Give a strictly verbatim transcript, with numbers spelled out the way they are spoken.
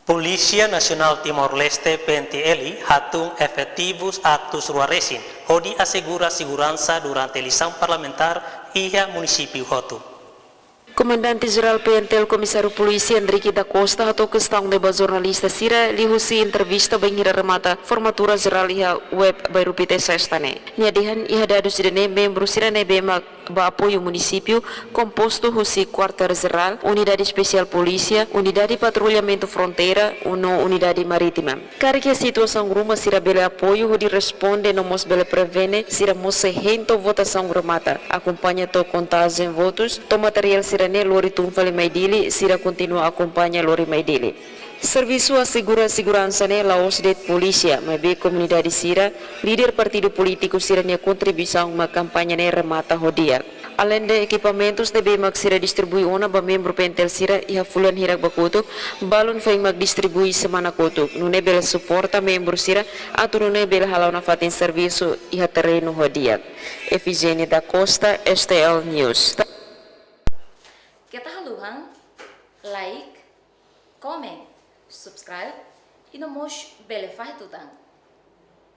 Polísia Nasionál Timor-Leste, P N T L, hatún efetivus atus rua resin, hodi asegura seguransa durante eleisaun parlamentár iha munisípiu hotu. Komandante Jerál P N T L Komisáriu Polísia Henrique da Costa hato'o kestaun ne'e ba jornalista sira liuhusi entrevista bainhira remata formatura jerál iha U E P Bairru Pite Sesta ne'e. Nia dehan iha dadus ida-ne'e membru sira ne'ebé mak bá apoiu munisípiu kompostu husi Kuartél Jerál, Unidade Espesiál Polísia, Unidade Patrullamentu Fronteira, no Unidade Marítima. Karik iha situasaun ruma sira bele apoiu hodi responde no mós bele prevene, sira mós sei hein to'o votasaun remata, akompaña to'o kontajen votus, to'o materiál sira-ne'e lori tun fali mai Dili, sira kontinua akompaña lori mai Dili. Servisu asegura seguransa ne'e la'ós de'it polísia, maibé komunidade sira, líder partidu polítiku sira-nia kontribuisaun mak kampaña ne'e remata ho di'ak. Aleinde ekipamentus ne'ebé mak sira distribui ona ba membru P N T L sira iha fulan hirak ba kotuk, balun foin mak distribui semana kotuk, nune'e bele suporta membru sira atu nune'e bele hala'o nafatin servisu iha terrenu ho di'ak. Efigénia da Costa, S T L News. Keta haluha like, comment, subscribe, i no mós bele fahe tutan.